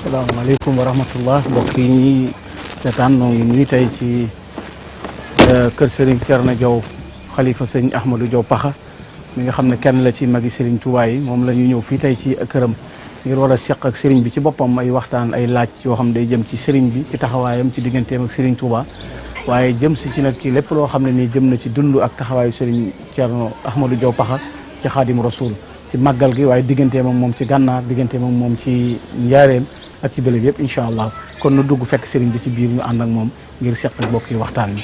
asalaamaaleykum wa rahmatullah mbokk yi ñuy seetaan noo ngi nii tey ci kër Serigne Thierno Diaw xalifa sëñ Ahmadou Diaw Pakha mi nga xam ne kenn la ci magi Serigne Touba yi moom la ñu ñëw fii tey ci këram ngir war a seq ak Serigne bi ci boppam ay waxtaan ay laaj yoo xam day jëm ci Serigne bi ci taxawaayam ci digganteem ak Serigne Touba waaye jëm si ci nag ci lépp loo xam ne nii jëm na ci dund ak taxawaayu Serigne Thierno Ahmadou Diaw Pakha ci Xaadim Rasul ci màggal gi waaye digganteem ak moom ci gànnaar digganteem ak moom ci njaareem ak ci bële bi yëpp incha allah kon nu dugg fekk sëriñ bi ci biir ñu ànd ak moom ngir seq ak mbokk yi waxtaan bi.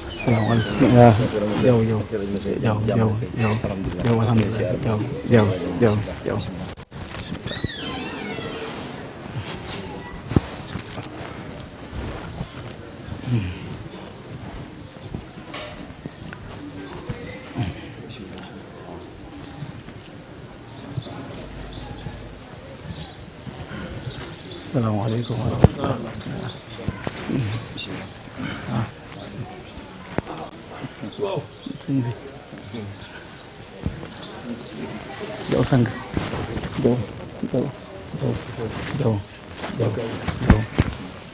asalaamaaleykum waaw jaw alhamdulilah jaw asalaamaaleykum wa rahmatulah. waaw. sëñ bi. jaw sang. jaw.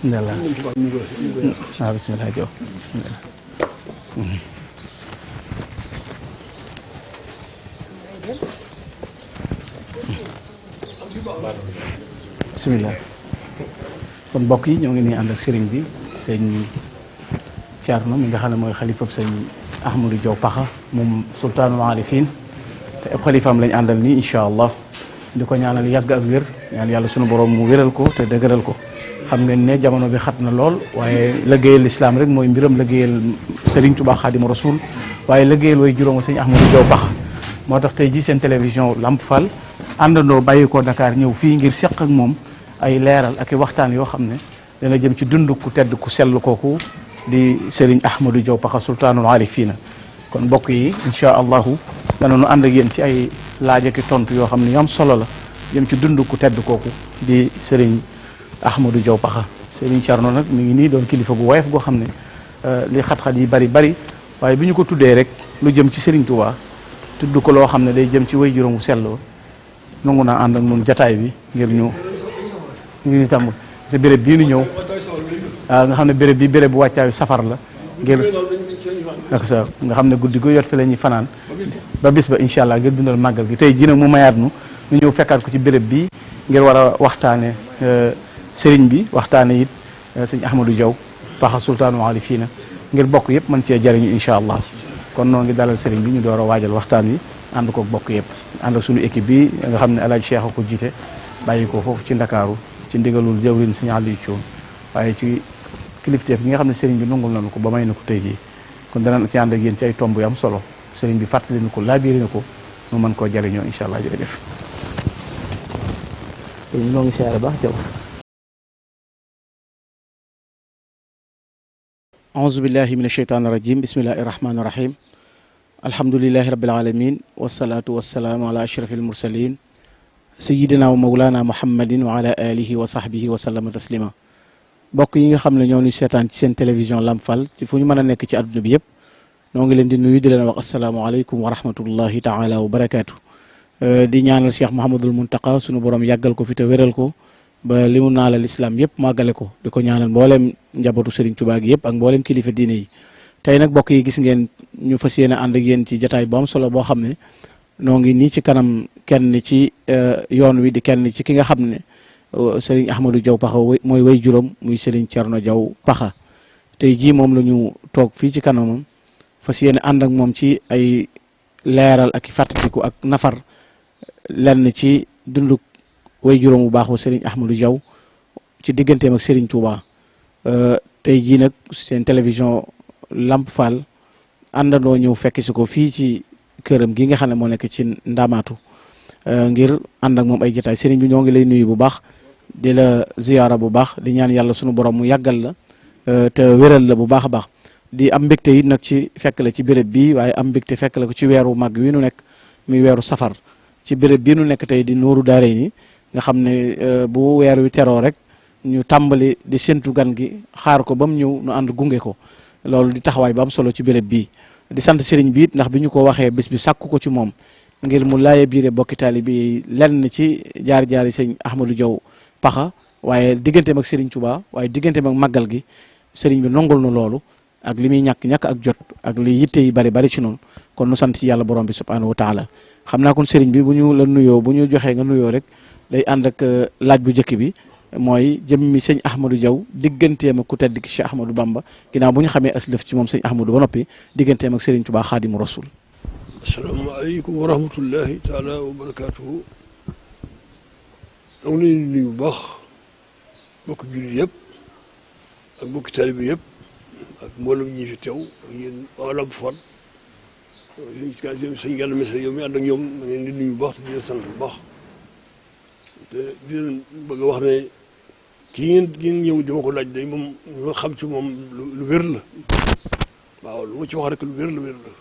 ndala. waaw bisimilah jaw. bisimilah. kon mbokk yi ñoo ngi nii ànd ak sëriñ bi sëñ Thierno mi nga xam ne mooy xalifab sëñ Ahmadou Diaw Pakha moom sultaanul arifin te ab xalifaam lañ àndal nii incha allah di ko ñaanal yàgg ak wér ñaan yàlla sunu borom mu wéral ko te dëgëral ko xam ngeen ne jamono bi xat na lool waaye liggéeyal lislaam rek mooy mbiram liggéeyal Serigne Touba Xaadim Rasul waaye liggéeyal way juróom sëñ Ahmadou Diaw Pakha moo tax tey ji seen télévision Lamp Fall àndandoo bàyyi ko Dakar ñëw fii ngir seq ak moom ay leeral ak i waxtaan yoo xam ne dana jëm ci dund ku tedd ku sell kooku di Serigne Ahmadou Diaw Pakha sultaanul arifina kon mbokk yi incha allahu danañu ànd ak yéen ci ay laaj ak i tontu yoo xam ne yu am solo la jëm ci dund ku tedd kooku di Serigne Ahmadou Diaw Pakha Serigne Thierno nag mi ngi nii doon kilifa bu woyof goo xam ne li xat-xat yi bari waaye bi ñu ko tuddee rek lu jëm ci Serigne Touba tudd ko loo xam ne day jëm ci way juróom wu selloo nangu naa ànd ak ñun jataay bi ngir ñu tàmm sa béréb bii nu ñëw nga xam ne béréb bi béréb bu wàccaayu safar la ngir ak sa nga xam ne guddi gu yot fi la ñuy fanaan ba bis ba incha allah ngir dundal màggal gi tey jii nag mu mayaat nu ñu ñëw fekkaat ko ci béréb bi ngir war a waxtaane sëriñ bi waxtaane it sëñ Ahmadou Diaw Pakha sultaanul arifina ngir bokk yëpp mën cee jariñu incha allah kon noo ngi dalal sëriñ bi ñu door a waajal waxtaan wi ànd ko bokk yëpp ànd ak suñu équipe bi nga xam ne El Hadj Cheikh a ko jiite bàyyi ko foofu ci Ndakaaru ci ndigalul jawrin sëñ Aliou Thioune waaye ci kilifteef gi nga xam ne sëriñ bi nangul nañu ko ba may na ko tey jii kon danañ ci ànd ak yéen ci ay tomb yu am solo sëriñ bi fàttali na ko laabiiri na ko mu mën koo jariñoo incha allah jërëjëf sëriñ bi noo ngi siyaare baax jaw aouzu billahi min asheytaani rajim bismillahi rahmaani rahim alhamdulilahi rabbil alamin wasalaatu wasalaamu ala ashraf almursalin sayidina wa mawlana muhammadin wa ala alihi wa sahbihi wa sallama taslima mbokk yi nga xam ne ñoo ñu seetaan ci seen télévision Lamp Fall ci fu ñu mën a nekk ci àdduna bi yëpp noo ngi leen di nuyu di leen wax asalaamaaleykum wa rahmatullahi taala wa barakaatu di ñaanal Cheikh Mouhamadul Muntaqa sunu borom yàggal ko fi te wéral ko ba li mu naalal islam yëpp màggale ko di ko ñaanal mbooleem njabootu Serigne Touba gi yëpp ak mbooleem kilifa diine yi tey nag mbokk yi gis ngeen ñu fas yéene ànd ak yéen ci jataay bu am solo boo xam ne noo ngi nii ci kanam kenn ci yoon wi di kenn ci ki nga xam ne Serigne Ahmadou Diaw Pakha mooy way juróom muy Serigne Thierno Diaw Pakha tey jii moom la ñu toog fii ci kanamam fas yéene ànd ak moom ci ay leeral ak i fàttaliku ak nafar lenn ci dunduk way juróom bu baax ba Serigne Ahmadou Diaw ci digganteem ak Serigne Touba tey jii nag seen télévision Lamp Fall àndandoo ñëw fekk si ko fii ci këram gi nga xam ne moo nekk ci Ndamaatu ngir ànd ak moom ay jotaay Serigne bi ñoo ngi lay nuyu bu baax di la ziyaara bu baax di ñaan yàlla sunu borom mu yàggal la te wéral la bu baax a baax di am mbégte yi nag ci fekk la ci béréb bi waaye am mbégte fekk la ko ci weeru màgg wi nu nekk muy weeru safar ci béréb bii nu nekk tey di Nuuru Daarayni nga xam ne bu weer wi teroo rek ñu tàmbali di séntu gan gi xaar ko ba mu ñëw nu ànd gunge ko loolu di taxawaay ba am solo ci béréb bii di sant Serigne bi it ndax bi ñu ko waxee bés bi sàkku ko ci moom ngir mu laaye biire bokki taalibe bi lenn ci jaar-jaari sëñ Ahmadou Diaw Paxa waaye digganteem ak Serigne Touba waaye digganteem ak màggal gi Serigne bi nongul nu loolu ak li muy ñàkk ak jot ak li yitte yi bari ci noonu kon nu sant ci yàlla borom bi subhanahu wa taala xam naa kon Serigne bi bu ñu la nuyoo bu ñu joxee nga nuyoo rek day ànd ak laaj bu njëkk bi mooy jëmmi sëñ Ahmadou Diaw digganteem ak ku tedd ki Cheikh Ahmadou Bamba ginnaaw bu ñu xamee aslëf ci moom sëñ Ahmadou ba noppi digganteem ak Serigne Touba Xaadimu Rasul. asalaamaaleykum wa rahmatullahi taala wa barakaatuhu. da nga leen di nuyu bu baax mbokki jullit yëpp ak mbokki taalibe yëpp ak mboolem ñi fi teew ak yéen waa Lamp Fall sëñ Gana Messere yow mi ànd ak ñoom da ngeen di nuyu bu baax te di leen sant bu baax te di leen bëgg a wax ne kii ngeen ñëw di ma ko laaj day moom lu ma xam ci moom lu wér la waaw lu ma ci wax rek lu wér la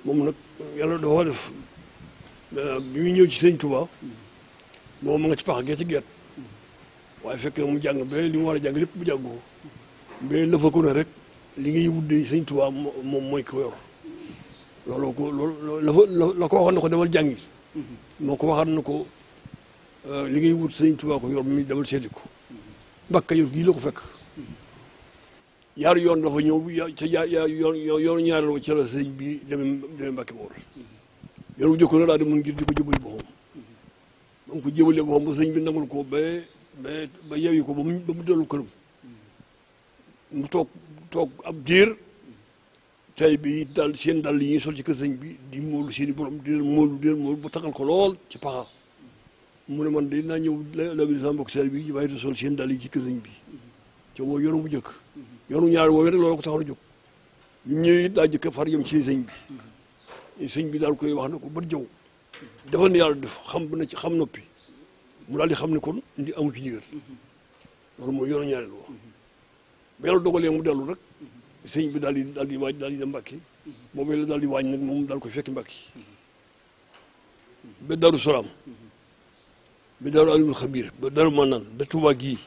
moom nag yàlla dafa def bi muy ñëw ci sëñ Touba moom ma nga ci pax gee ci geet waaye fekk na mu jàng ba li mu war a jàng lépp bu jàngoo ba lëfa ko ne rek li ngay wuddee sëñ Touba moom mooy ko yor loolu la ko waxoon na ko demal jàngi moo ko waxaat na ko li ngay wut sëñ Touba ko yor mi demal seeti ko Mbàkke yor gii la ko fekk yaar yoon dafa ñëw ca yoonu ñaareel wa ca la sëñ bi demee Mbàkke Bawol yoon wu jëkkoon na daal di mun ngir di ko jëbali boppam ba mu ko jëbalee boppam ba sëñ bi nangul ko ba yewi ko ba mu dellu këram mu toog ab diir tay bi daal seen dàll yi ñuy sol ci kër sëñ bi di moolu seeni borom di leen moolu ba taxal ko lool ci paxa mu ne man de naa ñëw la bi sama mbokk tay bi waaye di sol seen dàll yi ci kër sëñ bi te mooy yoonu bu jëkk yoonu ñaar woowu rek loolu ko taxaw a jóg ñu ñëwee daa jëkk far yem ci sëñ bi daal koy wax na ko bat jaw defal ne yàlla def xam noppi mu daal di xam ne kon ndi amu ci ndigal loolu mooy yoonu ñaareel wax ba yàlla dogalee mu dellu rek sëñ bi daal di waaj daal di dem Mbàkke boobu la daal di waaj nag moom daal koy fekk Mbàkke ba Daaru Salaam ba Daaru Alimul Xabiir ba Daaru Manaan ba Tuubaa gii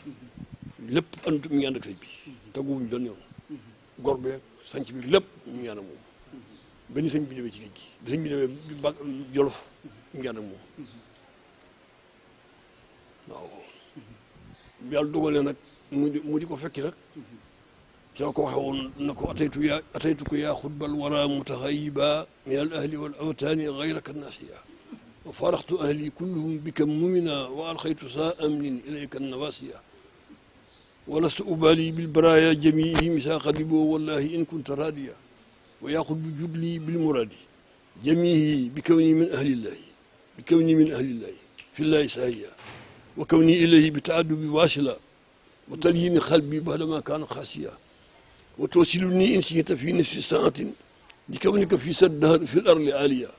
lépp ànd mi ngi ànd ak sëñ bi teguwuñ doon yoon gor beeg sanc bi lépp ñu ngi ànd ak moom benn sëñ bi demee ci géej gi bi sëñ bi demee ba Jolof ñu ngi ànd ak moom waaw bi yàlla dogalee nag mu di ko fekki nag ci la ko waxe woon na ko ataytu ko yaa xutbal wara mutaxayiba min al ahli wal awtaani gayraka nasiya wa faraxtu ahli kulluhum bika mumina wa alxaytu saa amnin ilayka nawasiya ولست أبالي بالبرايا جميعهم مساق دبو والله إن كنت راديا ويأخذ بجدلي بالمراد جميعي بكوني من أهل الله في الله ساهيا وكوني إليه بتعدد واصلا وتليين قلبي بعدما كان قاسيا وتوصلني إن شئت في نصف ساعة لكونك في الدهر في الأرض عالية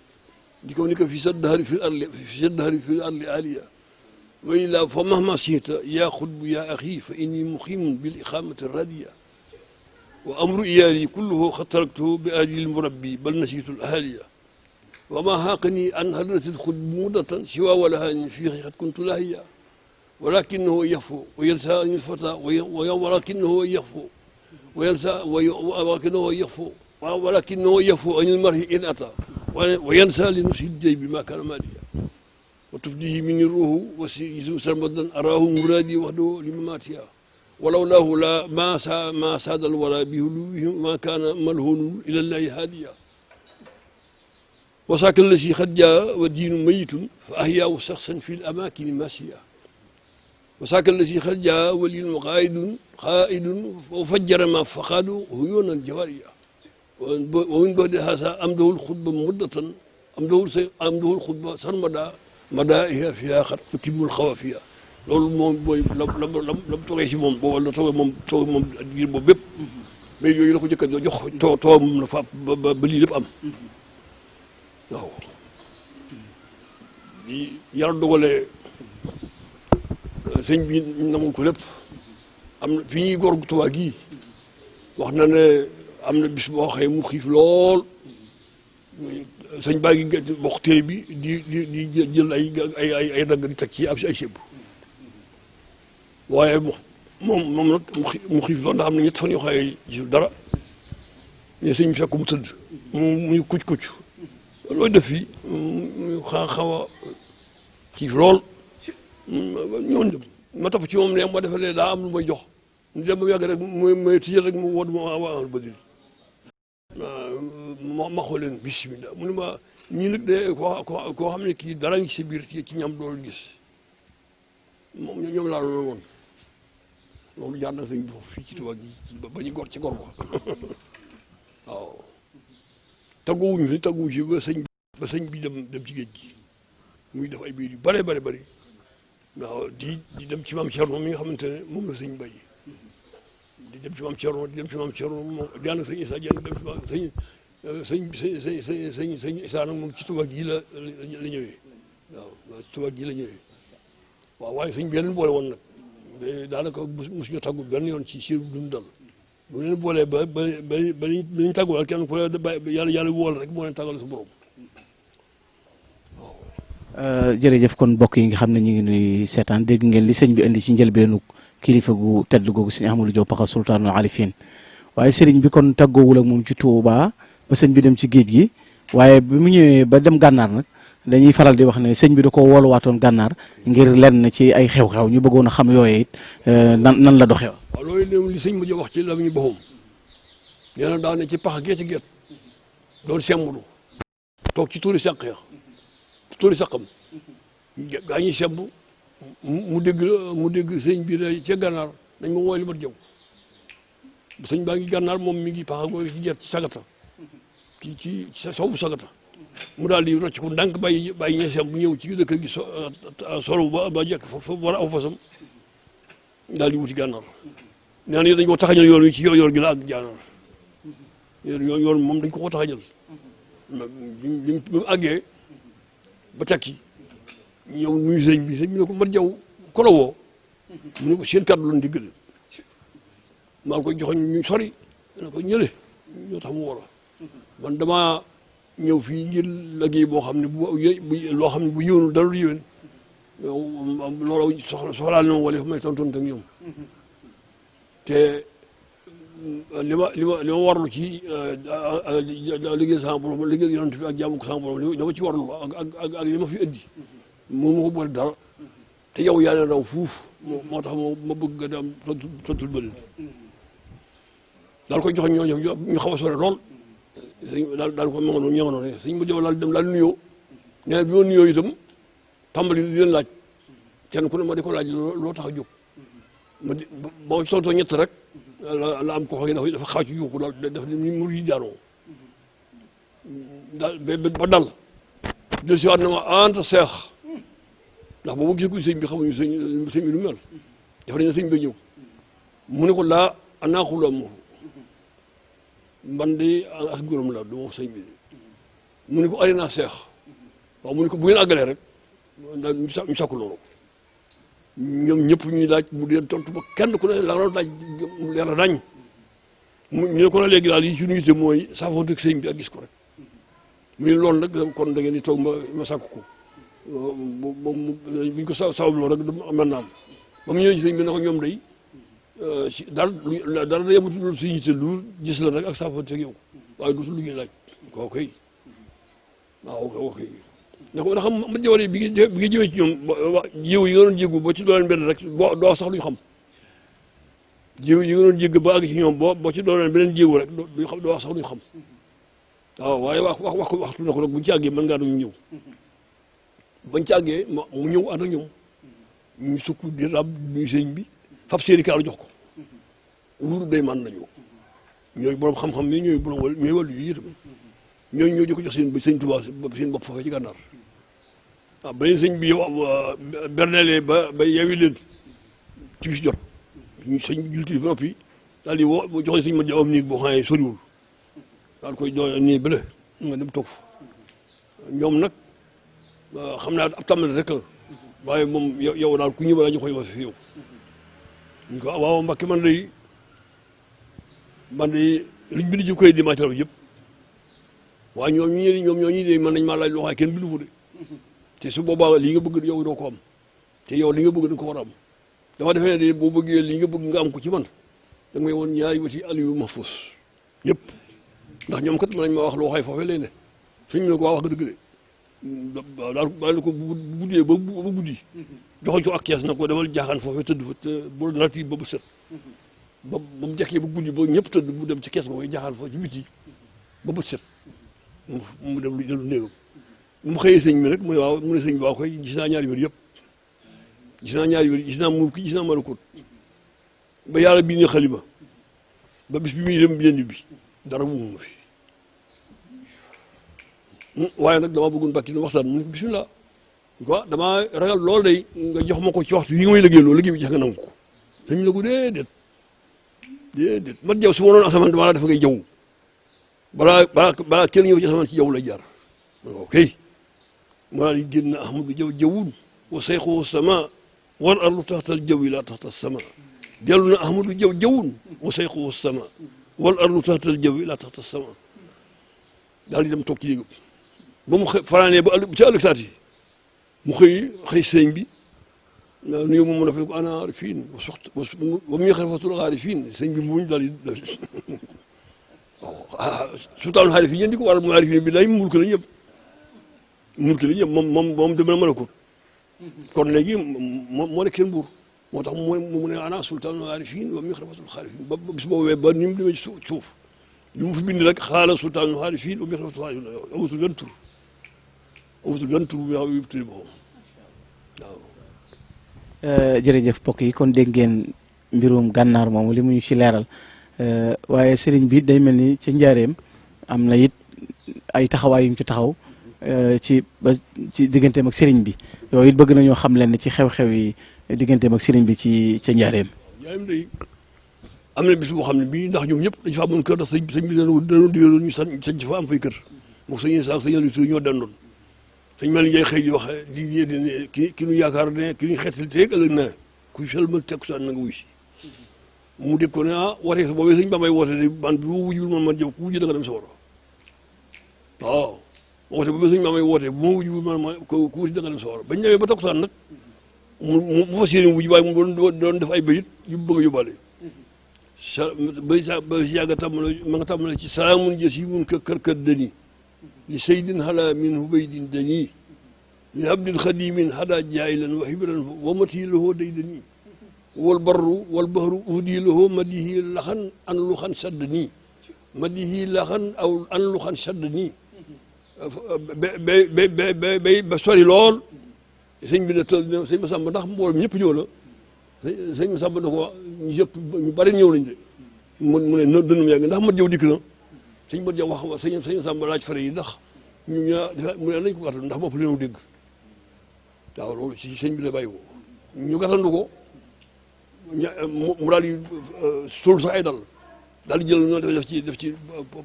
لكونك في الدهر في الأرض عالية وإلا فمهما شئت يا خطب يا أخي فإني مقيم بالإقامة الرادية وأمر إيالي كله قد تركته بآل المربي بل نسيت الأهالية وما هاقني أن هدرت الخطب مدة سوى ولهاني فيه قد كنت لاهيا ولكنه يخفو وينسى الفتى ولكنه يخفو وينسى ولكنه يخفو عن المرء إن أتى وينسى لنسي الجيب ما كان ماليا وتفديه من الروح وسيز سرمدا أراه مرادي وحده لمماتها ولولاه لا ما ساد الورى بهلوهم ما كان ملهون إلى الله هاديا وساك الذي قد جاء والدين ميت فأحياه شخصا في الأماكن ماشية وساك الذي قد جاء والعلم قائد وفجر ما فقادوا هيونا الجوارية ومن بعد هذا أمده الخطبة مدة أمده الخطبة سرمدا مدائها فيها قد كتب الخوافية loolu moom mooy lam toogee ci moom boobu la toog moom ngir boobu bépp mais yooyu la ko jëkka jox too moom la fa ba lii lépp am waaw yàlla dogalee sëñ bi nangu ko lépp am na fi ñuy góor Tuubaa gii wax na ne am na bis boo xëy mu xiif lool sëñ baa ngi bokk téere bi di jël ay dagg di teg ci ay sébb waaye moom nag mu xiif lool ndax am na ñett fan yoo xam ne gisul dara mais sëñ bi fekk mu tëdd muy kuc looy def fii muy xaw a xiif lool ñoon dem ma topp ci moom ne ma defalee daa am lu may jox ñu dem ba mu yàgg rek may tijjel rek mu wod ma waa Badri ma xool leen bismillah mu ne ma ñii nag de koo xam ne kii dara ngi si biir ci ñam doolu gis moom ñoom laa doon woon loolu jaar na sëñ bi foofu fii ci Tuubaa gi ba ñu gor ci gor ba waaw tagguwuñu fi tagguwu si ba sëñ bi dem ci géej gi muy def ay biir yu bare bëri waaw di dem ci maam Thierno mi nga xamante ne moom la sëñ bay di dem ci maam Thierno moom daanaka sëñ Issa Diène dem ci sëñ Issa nag moom ci Tuubaa gi la ñëwee waaw ci Tuubaa gi la ñëwee waaw waaye sëñ bi leen boole woon nag daanaka mosuñu tàggu benn yoon ci seen dund dal bu leen boolee ba ñu tàggu daal kenn ku ne yàlla wool rek moo leen tàggal sa borom jërëjëf kon mbokk yi nga xam ne ñu ngi nuy seetaan dégg ngeen li sëñ bi indi ci njëlbeenu kilifa gu tedd googu sëñ Ahmadou Diaw Pakha sultaanul arifin waaye sëriñ bi kon tàggoowul ak moom ci Touba ba sëñ bi dem ci géej gi waaye bi mu ñëwee ba dem gànnaar nag dañuy faral di wax ne sëñ bi da ko wooluwaatoon gànnaar ngir lenn ci ay xew-xew ñu bëggoon a xam yooye it nan la doxee. waaw loolu li sëñ bi wax ci la ñu boppam nee na daa ne ci pax gee ci géej doon sembulu toog ci tuuri sànq ya tuuri sàqam gaa ñuy semb mu dégg sëñ bi ne ca gànnaar dañ ma wooy li mat jaw sëñ baa ngi gànnaar moom mi ngi pax ak ci géej ci sagata ci sowu sagata mu daal di rocc ko ndànk bàyyi ña semb ñëw ci dëkk gi solo ba jekk foofu war a aw fasam daal di wuti gànnaar nee na dañ ko taxañal yoon wi ci yoon gi la ak gànnaar yoon moom dañ ko taxañal bi mu àggee ba tekki ñëw nuyu sëñ bi ne ko mat jaw ko la woo mu ne ko seen kàddu loon digg de maa ngi koy joxoñ ñu sori ne ko ñële ñoo tax mu woo la man damaa ñëw fii ngir liggéey boo xam ne loo xam ne bu yéwénul dara du yéwén loolu soxlaal na ma wala fa may tontonte ak ñoom te li ma warlu ci liggéey sama borom liggéey yonent bi ak jaamu ko sama borom dama ci warlu ak li ma fi indi moom ma ko boole dara te yow yaa ne raw fuuf moo tax ma bëgg nga dem tontul bëri daal koy joxe ñooñu ñu xaw a sore lool daal ko ma nga noonu ñanga noonu sëñ mu jëw daal dem daal nuyoo nee bi ma nuyoo itam tàmbali di leen laaj kenn ku ne ma di ko laaj loo tax a jóg ma di ba ma tontoo ñett rek la am ko xam ne dafa xaw ci yuuxu daal def ni mu yi daanoo daal ba dal del si waat na ma anta seex ndax boobu gisee ko sëñ bi xamuñu sëñ bi nu mel dafa dañ ne sëñ bi ñëw mu ne ko laa anaa xula mo man de ak góoram la du ma sëñ bi mu ne ko ari naa seex waaw mu ne ko bu ngeen àggalee rek ñu sàkku loolu ñoom ñëpp ñuy laaj mu deen tontu ba kenn ku ne la nga laaj leer na nañ ñu ne ko na léegi daal yi suñu yitte mooy saafoonte ak sëñ bi ak gis ko rek mu ne loolu nag kon da ngeen di toog ma sàkku ko buñ ko sababloo rek mën naa am ba mu ñëwee ci sëñ bi ne ko ñoom day dara da yematu loolu suñu yitte lu gis la rek ak saafoonte ak yow waaye du lu ñuy laaj koo koy waaw koo koy ne ko ndax ma jawale bi nga jëmee ci ñoom jiw yi nga doon jéggu ba ci dooleen benn rek doo sax luñu xam jiw yi nga doon jégg ba àgg ci ñoom boo ci dooleen beneen jiwu rek doo wax sax luñu xam waaw waaye waxtu na ko nag buñu ci àggee mën ngaa duñu ñëw bañ ci àggee mu ñëw ànd ak ñoom ñu sukk di rab nuyu sëñ bi fab seeni kaalu jox ko wulu day man nañu ñooy borom xam-xam yi ñooy borom ñooy wàllu yi itam ñooñu ñoo jëkko jox sëñ Tuubaa seen bopp foofee ci gànnaar waaw beneen sëñ bi yow bernelee ba yewi leen ci bis jot sëñ bi julti ba noppi daal di woo joxe sëñ ma jaw am néeg boo xam ne soriwul daal koy doo nii bële nga dem toog fa ñoom nag xam naa ab tàmbali rek la waaye moom yow daal ku ñëw laa ñu koy wax fi yow ñu ko waaw Mbàkke man de liñ bind ci koy di maa ci raw yëpp waaye ñoom ñoo ñi de mën nañ maa laaj loo xam ne kenn bindu ko de te su boobaa lii nga bëgg yow doo ko am te yow li nga bëgg da nga ko war a am dama defee ne de boo bëggee li nga bëgg nga am ko ci man da nga may woon ñaari wati Aliou Mahfous ñëpp ndax ñoom kat mën nañ ma wax loo xay foofee lay ne suñ ne ko waa wax nga dëgg de daal ko bu guddee ba guddi joxoñ ko ak kees na ko demal jaaxaan foofee tëdd fa te bu naat yi ba bu set ba mu jekkee ba guddi ba ñëpp tëdd mu dem ci kees googu jaaxaan foofu ci biti ba bu set mu dem lu jël néegam mu xëyee sëñ bi rek mu ne waaw mu ne sëñ bi waaw koy gis naa ñaari wér yëpp gis naa ñaari wér gis naa mulki gis naa malakut ba yàlla bii ne xalima ba bis bi muy dem bi bi dara mu fi waaye nag damaa bëggoon bàkki nu waxtaan mu ne ko bisimilah quoi damaa ragal loolu day nga jox ma ko ci waxtu yi nga may liggéey loolu liggéey bi jax nga nangu ko sëñ la ko déedéet mat jaw su ma noon asamaan damaa la dafa ngay jaww balaa kenn ñëw ci asamaan ci jaww lay jaar ok mu daal di génn ahmadu jaw jawwun wa sayxu sama wal ardu taxtal jawwi laa taxta sama dellu na ahmadu jaw jawwun wa sayxu sama wal ardu taxtal jawwi laa taxta sama daal di dem toog ci néegam ba mu fanaanee ba ci ëllëg saat yi mu xëy sëñ bi nuyu moom dafa ne ko ana aarifiin wa muy xalifatul aarifiin sëñ bi muñ daal di sultaanul aarifiin yéen di ko waral mooy aarifiin bi day mulk la ñëpp moom dem na mën a ko kon léegi moo nekk seen buur moo tax mu ne ana sultaanul aarifiin wa muy xalifatul aarifiin ba bis boobu ba ni mu demee ci suuf li mu fi bind rek xaala sultaanul aarifiin wa muy xalifatul aarifiin amatul benn tur bu yu tuddi boppam waaw jërëjëf mbokk yi kon dégg ngeen mbirum gànnaar moomu li mu ñu ci leeral waaye sëriñ bi day mel ni ca njaareem am na it ay taxawaay yu mu ci taxaw ci digganteem ak sëriñ bi yooyu it bëgg nañoo xam leen ci xew-xew yi digganteem ak sëriñ bi ca njaareem. njaareem day am na bis boo xam ne bii ndax ñoom ñëpp dañu fa amoon kër ndax sëñ bi dañoo digaloon ñu sañ fa am fay kër moom sëñ Issa ak sëñ Aliou ñoo dandoon sëñ Malick Ndiaye xëy di wax di ki ñu yaakaar ne ki ñu xeetal teeg ëllëg na kuy sëlmal takkusaan na nga wuy si mu dégg ko ne waree sa boobee sëñ Bambay woote de man bi ma wujjul man jëw ku wujj da nga dem sa waro waaw woote boobee sëñ Bambay woote bu ma wujjul man ku wujj da nga dem sa waro bañ demee ba takkusaan nag mu fas yéene wujj waaye mu doon def ay bayit yu bëgg a yóbbaale ba yàgg ma nga tàmmale ci salaamun jasimun ka kërkat dani li saydin hala min hubaydin dani li abdin xadimin hada jaayilan wa hibran wa mati lahu day dani wal barru wal bahru uhdi lahu madihi laxan an lu xan sadd nii madihi laxan aw an lu xan sadd nii ba sori lool sëñ bi ne tël sëñ Masamba ndax mbooloo ñëpp ñëw la sëñ Masamba da ko ñu bari ñëw lañ de mu ne dënum yàgg ndax mat jëw dikk na sëñ mat jëw wax sëñ Masamba laaj fare yi ndax mu ne nañ ko gàttal ndax bopp leenu dégg waaw loolu ci sëñ bi la bàyyi ko ñu gàttandu ko mu daal di suul sax ay daal di jël ñoo def ci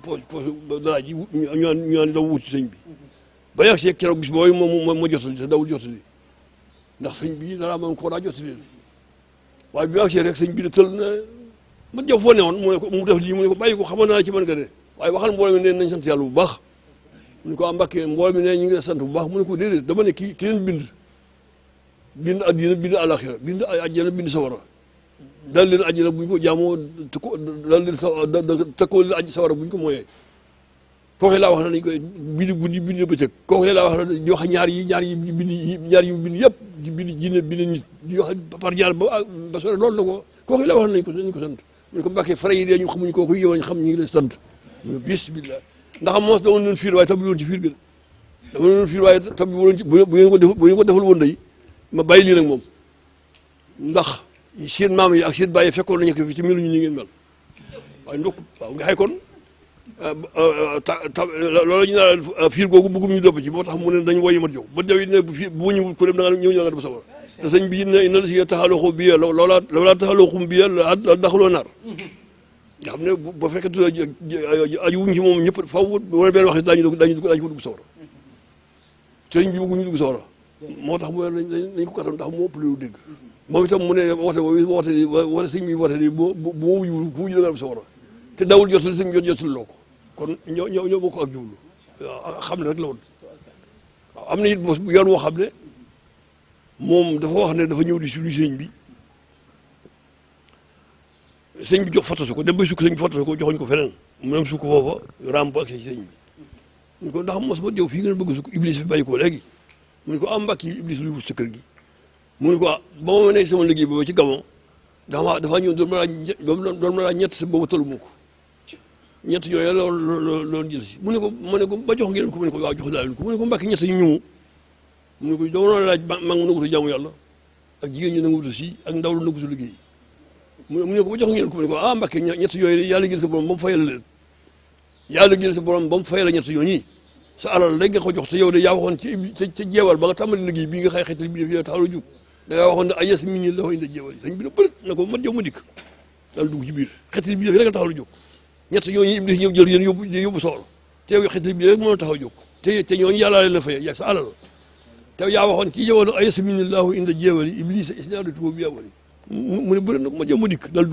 poche dara ji ñu daw wut ci sëñ bi ba yàgg see keroog bis boobu moom ma jotali te dawul jotali ndax sëñ bi dara man ko daa jotali waaye bi yàgg see rek sëñ bi ne tël na ma jaw foo ne woon mu def lii mu ne ko bàyyi ko xamoon naa ci mën nga de waaye waxal mbooloo mi ne nañ sant yàlla bu baax mu ne ko Mbàkke mbooloo mi ne ñu ngi sant bu baax mu ne ko déedéet dama ne ki leen bind addina bind àlaxira bind àjjana bind sawara daal leen àjjana bu ñu ko jaamoo daal leen tëkkoo leen àjj sawara bu ñu ko mooyee kooku laa wax na nañ koy bind guddi bind bëccëg kooku laa wax na di wax ñaar yi bind yëpp di bind jinne bind nit di wax par ñaar ba sore loolu na ko kooku laa wax nañ ko sant mu ne ko Mbàkke fare yi dee ñu xamuñ kooku yow lañ xam ñu ngi lay sant bismillah ndax moos dama leen fiir waaye tabbi woon ci fiir gën dama leen fiir waaye tabbi woon ci bu ngeen ko defal woon day ma bàyyi lii nag moom ndax seen maam yi ak seen bàyyi fekkoon nañu ko fi ci meluñu ni ngeen mel waaye ndokk waaw nga xay kon loolu ñu naan fiir googu bëggum ñu dopp ci moo tax mu ne dañ woyi mat jow ba jaw yi ne bu ñëw ku dem da nga ñëw nga dem sawar te sëñ bi ne ina la si taxalooxu bi loola taxalooxum bi daxaloo naar nga xam ne ba fekkee aju wuñ ci moom ñëpp faw wala benn wax dañu ko dugg sawar sëñ bi bëgguñu dugg sawar moo tax mu nañ ko kattan ndax moo ëpp lu dégg moom itam mu ne woote sëñ bi woote di bu wuyu ku wuyu da nga dem sawar te dawul jotul sëñ bi jotul loo ko kon ñoo bokk ak jublu waaw xam ne rek la woon waaw am na it yoon woo xam ne moom dafa wax ne dafa ñëw di suñu sëñ bi jox foto su ko dem ba sukk sëñ bi foto su ko joxoñ ko feneen mu dem sukk foofa raam ba ak si sëñ bi ñu ko ndax mos ma jëw fii ngeen bëgg sukk iblis fi bàyyi ko léegi mu ne ko am mbàkk yi iblis luy wut sa kër gi mu ne ko ba ma nekk sama liggéey boobu ci Gabon dafa ñëw doon ma laaj ñett si boobu tollu mu ko ñett yooyu loolu jël si mu ne ko ba jox ngeen ko mu ne ko waaw jox daal ko mu ne ko Mbàkke ñett yi ñu mu ne ko dama laaj mag mu nangutu jaamu yàlla ak jigéen ñu nangutu si ak ndaw lu nangutu liggéey mu ne ko ba jox ngeen ko mu ne ko Mbàkke ñett yooyu yàlla gën sa borom ba mu fayal leen yàlla gën sa borom ba mu fayal ñett yoo ñii sa alal rek nga ko jox te yow de yaa waxoon ca jeewal ba nga tàmbali liggéey bii nga xëy xetal bi def yow taxaw la jóg da ngaa waxoon ne ay yes mi ñi la fa indi jeewal yi sañ bi na bërit na ko mat yow ma dikk daal dugg ci biir xetal bi def rek nga taxaw la jóg ñett ñooñu iblis ñëw jël yéen yóbbu soxla te yow xetal bi rek mën a taxaw jóg te ñooñu yàllaa leen la fay yaa sa alal te yaa waxoon ci jeewal ay yes mi ñi la fa indi jeewal yi iblis isnaadatuhu bi awwali mu ne bëri na ko mat yow ma dikk daal